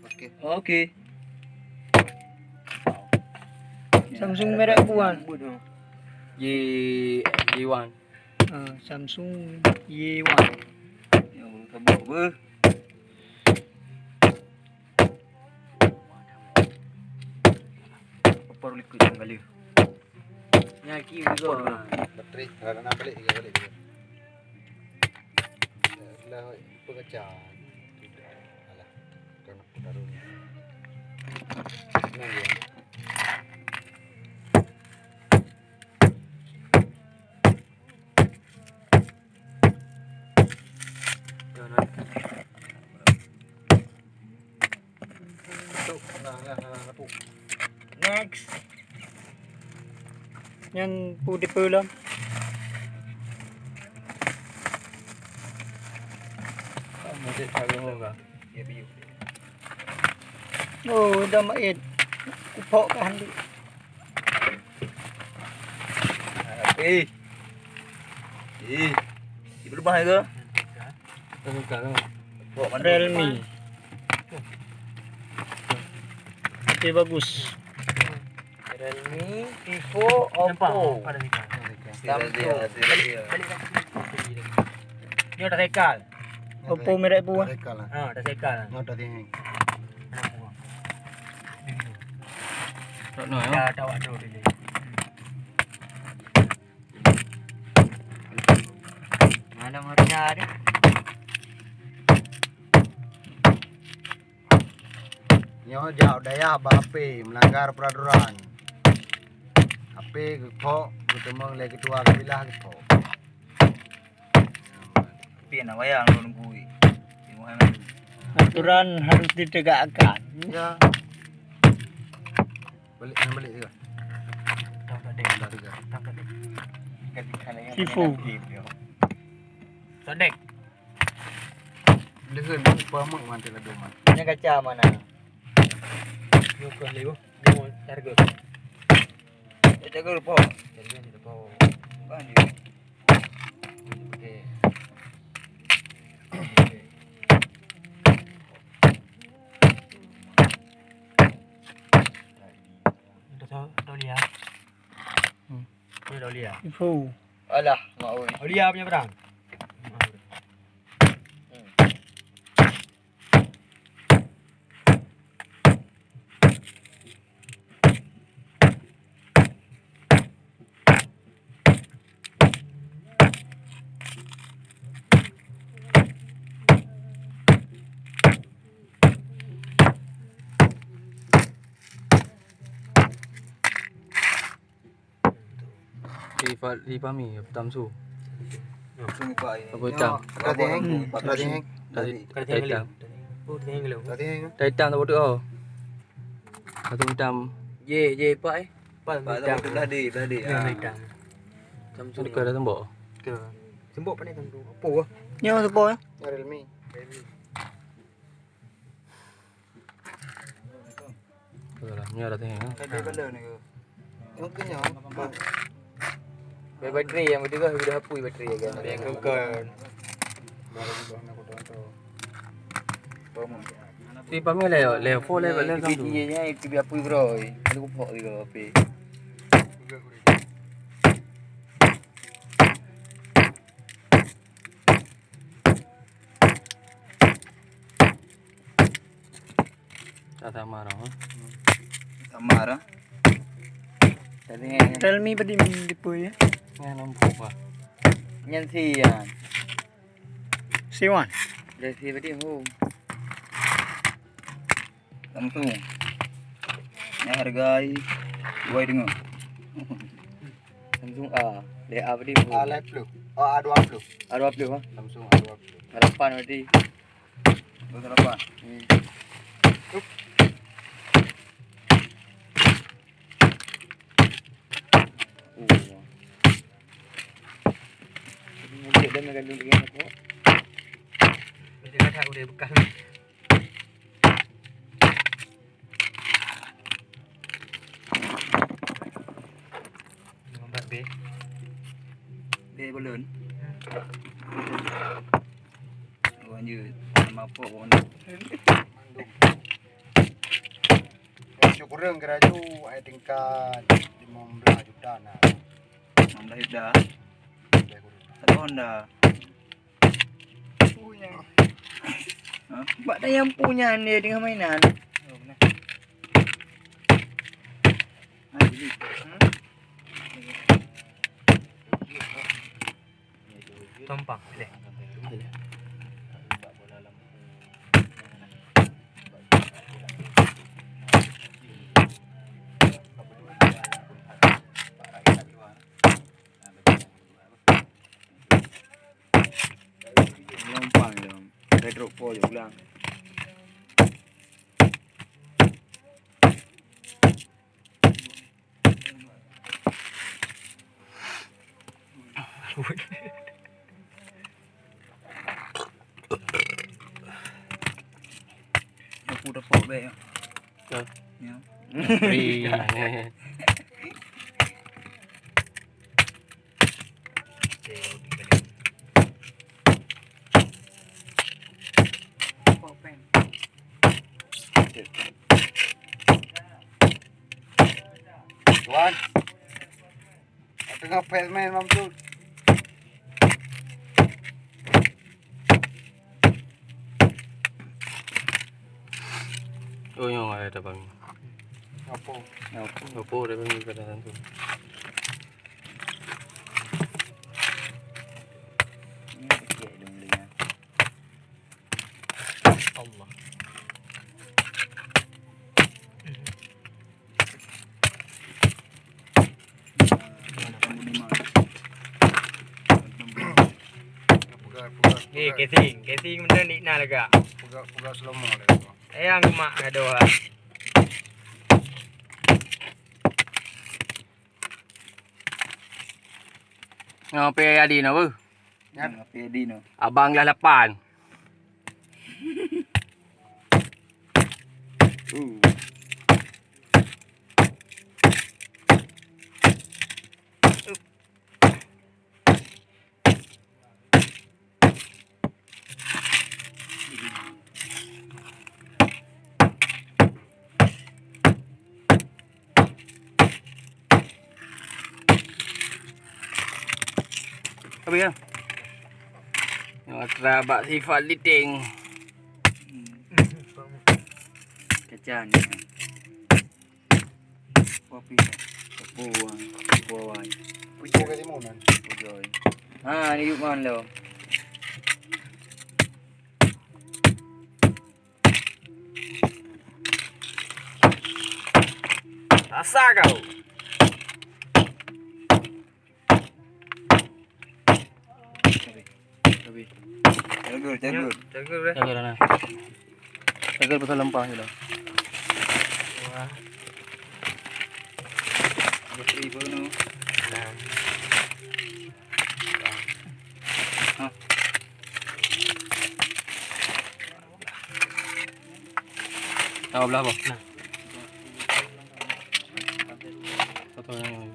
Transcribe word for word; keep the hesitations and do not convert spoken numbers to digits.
Oke. Oke. Samsung merek buan. Y, Y one. Ah, Samsung Y one. Ya, Allah, tabok beuh. Apa likot yang kali? Nyaki juga. Bateri, ada nak balik, tiga balik juga. Dah, dah, pengecah. Alah, kan aku taruh ni. Nah, ya. Next. Nyan pu dipeue lom. Oh, dah mait. Kupok kan. Eh. Eh. Ibu rumah ke? Realme. Okey, bagus. Realme, Vivo, Oppo. Samsung. Nyoe dah sekal. Oppo merek buah. Dah sekal. Ha, dah sekal. Nyoe dah tiheng. Tak nak, ya? Dah, dah, dah, dah, dah. Malam hari dah ada. Nyoe jak dayah bak H P, melanggar peraturan. H P geuphok, geuteumong lé ketua kabilah geuphok. Tapi nak wayang lôn gui. Aturan harus ditegakkan. Ya. Balik, balik juga. Dah, dah, dah. Dah, dah. Sifu. Sodek. Leuheun, upah mak mantel ado mak. Nyang kaca mana? Nyoe keuh lé, oh. Nyoe harga. Ya, jaga rupa. Jaga rupa. Bukan dia. Okey. Okey. Dah tahu, dah lihat. Hmm. Ni dah lihat. Info. Alah, mak oi. Aulia punya barang. Di Fa-, di Fahmi, Tamsu. Langsung buka air. Apa hitam? Berarti hang. Berarti hang. Tadi, tadi hitam. Oh, tadi hang. Tadi hang. Tadi hitam tak betul, oh. Satu hitam. Ye, ye, Pak, eh. Pak, Pak, hitam. Belah di, belah di. Ya, ah. Hitam. Tamsu dekat dah tembok. Ke. Tembok apa ni, Tamsu? Apa, ah? Ni apa, eh? Realme. Realme. Betul lah, nyoe dah tengah. Tadi bala ni ke? Yang tu nyoe. Bateri yang betul ke? Udah hapui bateri ya kan? Yang bukan. Baru bukan aku dah tahu. Tapi pami le, le, phone le, le, itu biji nya, itu dia hapui bro. Lalu kupok juga api. Tak sama dah, ha? Sama dah. Tapi Realme badi dipeue ya? Nyan nampak apa? Nyan si yan. Si wan. Dari si badi ho. Samsung. Nyan harga dua deungoe. Samsung A. Lé A badi ho. A lapan puluh. Oh, A dua puluh. A dua puluh ha? Samsung A dua puluh. Harapan berarti. Betul apa? Hmm. Up. Oh. Jadi, dia mengandung dengan apa? Dia kata udah bekas. Lambat be. Be belum. Lanjut. Mapok pun. Ureueng geuraju ai tingkat lima belas juta na. Lima belas juta. Satu Honda. Punya. Hah? Bak dah yang punya ni dengan mainan. Oh, nah. Ah, jadi. Hmm? Tumpang, deh. Tumpang dong. Saya drop po je ulang. Aku dapat bek. Ya. Ya. Free. Tuan. Tengah pet main Mamsud. Oh, nyoe ada bang. Apa? Apa? Apa ada bang pada tu? Ini kecil dong dia. Allah. Peugah, peugah, eh, peugah. Casing, casing betul ni nak lega. Peugah, peugah selama dah. Eh, yang mak gadoh ah. Ngapai adi na beuh? Nyan. Ngapai adi na. Abang lah lapan. Uh. Habis ya? Nyoe atra bak sifat liting. Kaca ni. Kopi. Kopi. Kopi. Kopi ke timun kan? Kopi. Ha, ni yuk man lo. Rasa kau. Cagur, cagur. Cagur, eh. Cagur, nah. Cagur pasal lempah je dah. Wah. Betul ibu nu. Nah. Hah. Tahu belah apa? Nah. Satu yang